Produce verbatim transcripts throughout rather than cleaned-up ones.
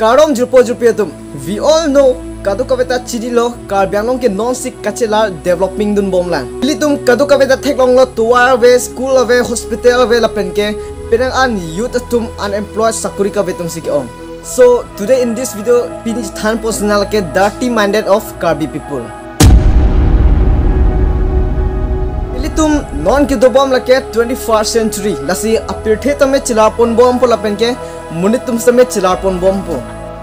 Kardom jirpo jirpi atum. We all know, kadokave ta chinilo, Karbi Anglong ke non si kachelar developing dunbomlang. Ilitum kadokave ta theklonglo, tovar ave, school ave, hospital ave, lapen ke penang an youth atum unemployed, sakori kave atum si ke-ong. So today in this video, pini than personal ke dirty minded of Karbi people. Ilitum non kedobom lake twenty-first century. Lasi apirthe tame chelarponbompo lapen ke monit atum tame chelarponbompo.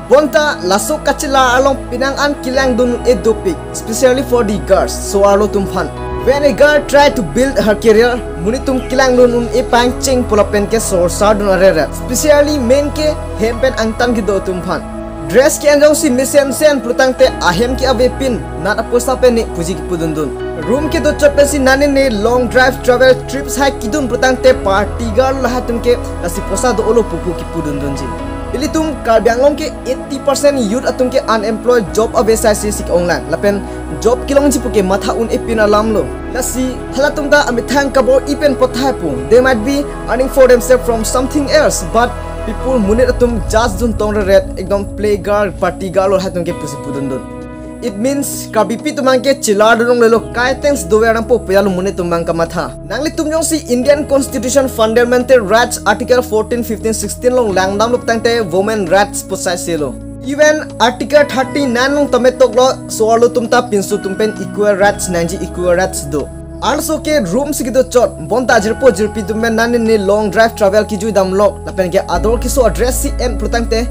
Bonta laso kachelar along penang an kelangdun un-e dopik, especially for the girls, so-arlo atum aphan. When a girl try to build her career, monit atum kelangdun un-e pangchengpo lapen ke sorsardun areret. Especially men ke hem pen angtan kedo atum aphan. Dress ke-en jongsi mesensen pulotangte ahem ke-avepin, nat apoisa pen ne puji kipudundun. Room kedo chot pensi nane ne long drive travel trips hai kedun pulotangte party girl lahai atum ke lasi poisa do-olo pupu kipudundunji. Ilitum Karbi Anglong ke eighty percent youth atum ke unemployed, job ave sai si si ke-onglang. Lapen job kelongji pu ke matha un-epin alamlo. Lasi halatum ta amethang kabor-i pen pothai pu. They might be earning for themselves from something else, but people, monit atum just dun tong reret, ekdom play girl, party girl lahai atum ke pusi pudundun. It means Karbipi atum abang ke chelardun longlelo, kaiteng si dover nangpo pu ya lo monit atum abang kamatha. Nanglitum jongsi Indian Constitution Fundamental Rights Article fourteen, fifteen, sixteen along langdamlo pulotangte women rights pu sai selo. Even Article thirty-nine along tame toklo, so-arlo atum ta pinso atum pen equal rights nangji, equal rights do. Arloso ke room si kedo chot, bonta jirpo jirpi atum pen nane ne long drive travel kejui damlo, lapen ke ador keso a-dress si en pulotangte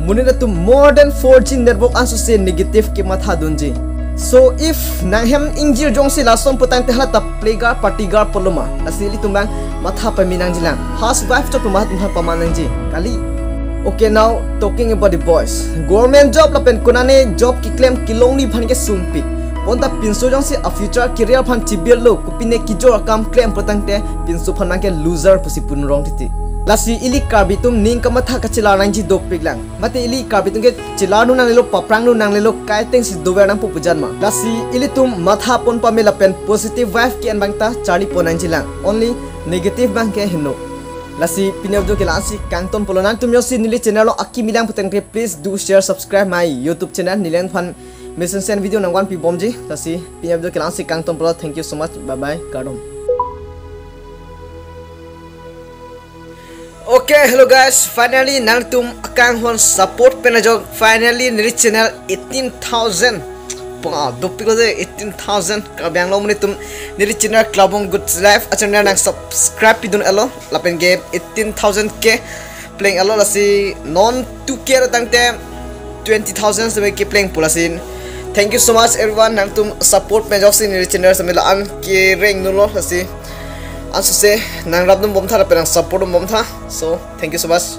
monit atum more than four G network ansose negative kemathadunji. So if nanghem ingjir jongsi lason pulotangte hala ta play girl, party girl pulo ma. Lasi ilitum abang matha pame nangjilang. Housewife chot pu matha pame nangji. Kali. Okay, now talking about the boys. Government job lapen konane job keklem kelongji aphan ke sumpik. Bonta pinso jongsi a-future career aphan chibil lo, kopine kejor akam klem pulotangte pinso aphan abang ke loser pusi pudun rong titi. Lasi ili Karbi atum ning kamatha kachelar nangji dopiklang. Mate ili Karbi atum ke chelardun nanglelo, paprangdun nanglelo, kaiteng si dover nangpo pu jan ma. Lasi ilitum mathapon pame lapen positive vibe ke-en abang ta charlipon nangjilang. Only negative abang ke heno. Lasi pini a-video ke la-ansi kangtonpolo. Nangtum jongsi neli channel along akimi lang pulotangte, please do share, subscribe my YouTube channel. Neli nangphan mesensen video nangvanpibomji. Lasi pini a-video ke la-ansi kangtonpolo. Thank you so much. Bye bye. Kardom. Okay, hello guys. Finally nangtum akanghon support pen ajok, finally neli channel eighteen thousand. Wah, dopiklo de, eighteen thousand. Karbi Anglong monit atum, neli channel Klabong Good Life a-channel nang subscribe pidun-elo. Lapen ke eighteen thousand ke pleng-elo, lasi non two K tangte twenty thousand seme keplengpo, lasi thank you so much everyone. Nangtum support pen ajoksi neli channel seme la-an kerengdunlo, lasi ansose nangrapdunbomtha lapen nang support dunbomtha. So thank you so much.